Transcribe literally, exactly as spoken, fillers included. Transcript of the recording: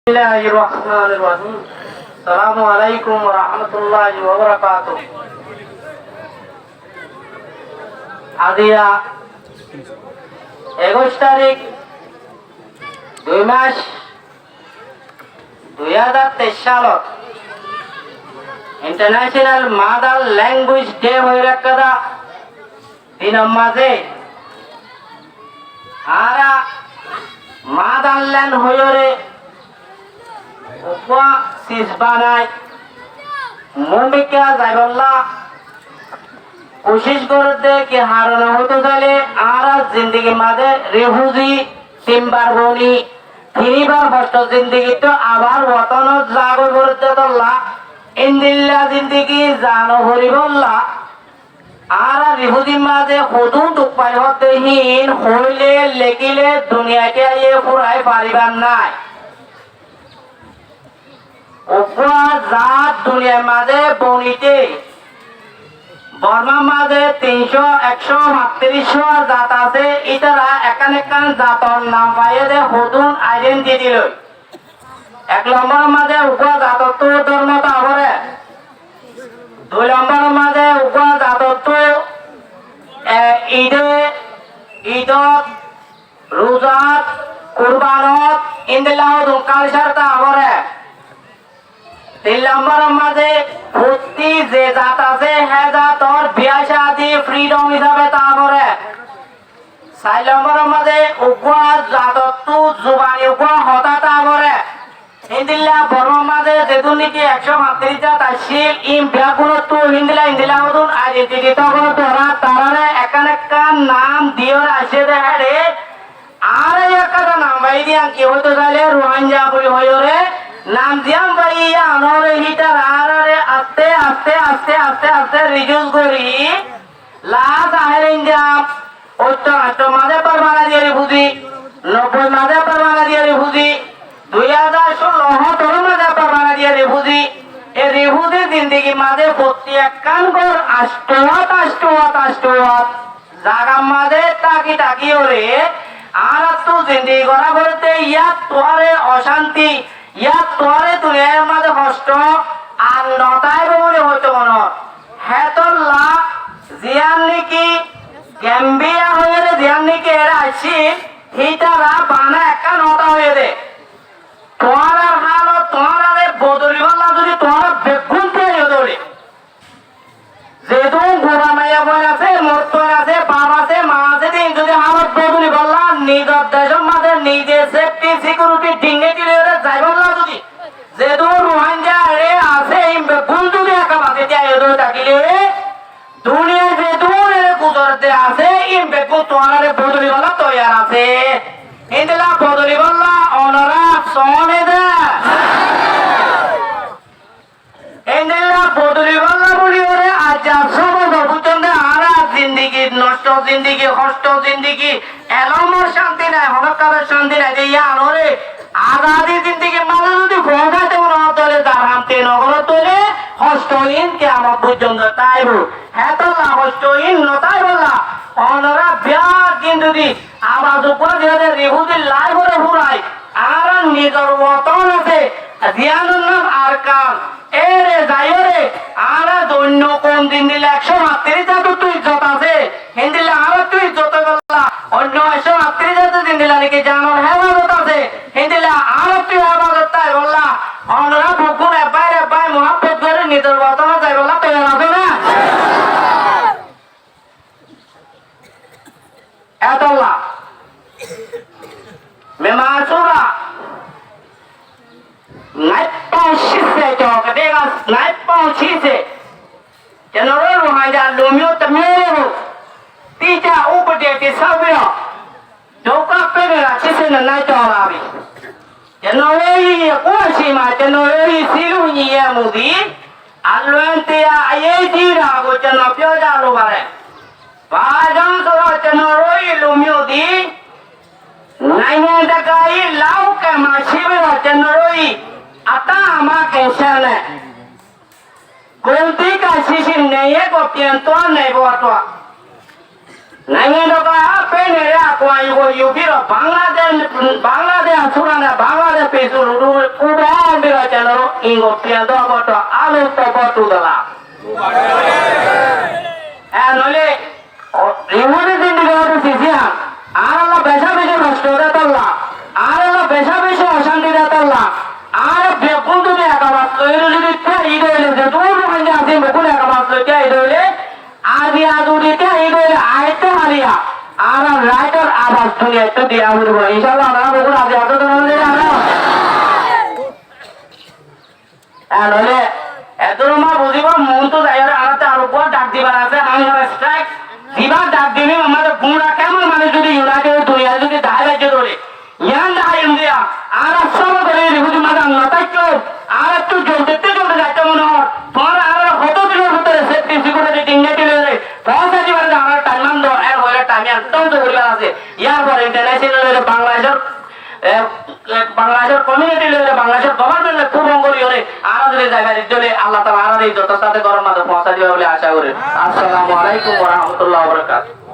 Bismillahir Rahmanir Rahim. Assalamu alaikum wa rahmatullahi wa barakatuh. Aziya ekuic tarík, dui mac, dui házar teic salot International Mother Language Day hoiyóre rakká za. Dinor mazé añára motherland hoiyóre uggwá sis banai mumikka zaibolla kucíc gorédde ki harone hoitó sailé añára zindigir mazé rifuzi tinbar boni, tinibar hosto zindigittú abar wotonot zagói gorédde tolla, endilla zindigi zano foribólla. Añára rifuzir mazé hodún duk fai hoódde híin hoilé lekíle duniyait aiyé fúrai faribár nái. Uggwá zat duniyair mazé bonité, Bormar mazé tin cót, ek cót fattíric cót zat asé, ítara ekkán ekkán zator nam faiyé dé hodún aidhentiti loi. Ek lombor mazé uggwá zatottú dórmo táa foré. Dui lombor mazé uggwá zatottú, e, idé, idot, ruzat, kurbanot, endilla hodún kalcar táa foré. Tin lombor mazé fottí ze zat asé, hé zator biya cádi fridom hísabe táa foré. Sair lombor mazé uggwá zatottú zubani uggwá hotá táa foré. Héndilla Bormar mazé zedún niki ek cót fattíric zat accíl, ín beggúnottú héndilla héndilla hodún aidhentiti tokon dóra, taráre ekkán ekkán nam diyóre aiccé dé héçe. Añára ekkán nam faiyí dé yián ki hoitó sailé Ruáingga buli hoiyóre nam ziyán faiyí yiánoré hítara añáráre asté asté asté asté asté ridus gorí las ahér endilla óttor añctor mazé ekbar banai diyé rifuzi, nobboi mazé ekbar banai diyé rifuzi, dui házar cúllo hóttoror mazé ekbar banai diyé rifuzi. E rifuzi zindigir mazé fottí ekkán gór añctho watt, añctho watt, añctho watt zagar mazé táki tákiyóre añáráttu zindigi gorá foredde, yáttu aró ocánti, yáttu aró duniyair mazé hoctó ar no táibo buli hoitó mone hoó. Hétolla ziyán niki Gembiya hoiyóre ziyán niki eçé aiccíl, hítara bana ekkán hotá hoiyé dé. Tuáñrar hálot tuáñrare bodolibálla zudi tuáñra beggún tiyar óile, zedún gura maiyafuain asé, morotfuain asé, baf asé, maa asé, din zudi hálot bodolibálla nizor decór mazé nize sefti, sikiuriti, digniti loiyóre zaibálla zudi zedún Ruáingga eçé asé, ín beggún zudi ekabasé tiyar ói tákile, duniyai zedún eçé guzoredde asé, ín beggún tuáñrare bodolibálla toiyar asé. Héndilla bodolibálla onorá soóne dé. Héndilla bodolibálla buli óre aijja só bosór foijjonto añára zindigi, noctho zindigi, hoctho zindigi, elómor cánti nái, honó ekkanor cánti nái, de yíanoré azadi zindigir mazé zudi foóñsaito mone hoó tóile, zar ham te no goró tóile, hoctho ín kiyamot foijjonto táibo. Hétolla hoctho ín no táibolla onorá beggún zudi abas uggwá diyóre rifúzir laifore fúrai, añárar nizor wotón asé, ziyánor nam Arkan, ére zaiyóre, añára oinno koum zendilla ekcó fattíric zatorttu izzot asé, héndilla añárattú izzot óibolla, oinno ekcó fattíric zator zendilla niki zanor héfazot asé, héndilla añárattú héfazot táibolla, onorá beggún ek bái ek bái muhábbot gorí nizor wotonot zaibolla toiyar asó né? Étolla, me Mansura, naippáñ císe, toke dega, naippáñ císe. Cenoro Ruáingga lumiyo tamiyore hu. Tija ubudi ti sabio. Doka pegera císe na nai torabi. Cenoroyi kuwa sima, cenoroyi silu nyiye mudi. Alluente ya aye jira go ceno pioja lubare. Bajon soro cenoroyi lumiudi. Nainge dagai lau kema sibiro cenoroyi. Ata ama kensene. Gonti ka sisin neye go pientoa nebo atua. Nainge doka Penere akuañgo yufiro Bangladec, Bangladec asúrane, Bangladec pisu rudu uban biro ceno ingo piando boto alu to botu dala. E noile, o, Yahudi zindigi hoto sisiya, añárálla beca beci hosto de tolla, añárálla beca beci ocanti de tolla, añára beggún zodi ek abas loi zodi tiya id oile, ze dur Rohingya así beggún ek abas loi tiya id oile, Aziya zodi tiya id oile aite haliya, añára raitor abas duniyaittú diya foribo. Incállah, añára beggún aziya to dóna de añára. E noile, edúr ma buzibo, muúntu zaiyóre añára te aró uggwá dak dibar asé, hunger strike. Zibar dak diyum, añára gura kemon manúic zodi united duniyai zodi dahái baijje dóre. Yián dahái India, añára sóbor gorí rifúzi mazé no táikko, añárattú joldittú joldi zaitó mone hoó. Tuáñra añára hoto dinor bútore safety security dignity loiyóre foóñsai dibar de añára time ando, er fore time yián tómso goríbar asé. Yar fore international loiyóre Bangladecor, e, e, Bangladecor community loiyóre Bangladecor government loi kúb on goríyore, añára zodi zai fari dóile Allah taala añárare izzotor sáte góror mazé foóñsai diba buli acá gorí. Assalamu alaikum wa rahmatullahi wa barakatuhu.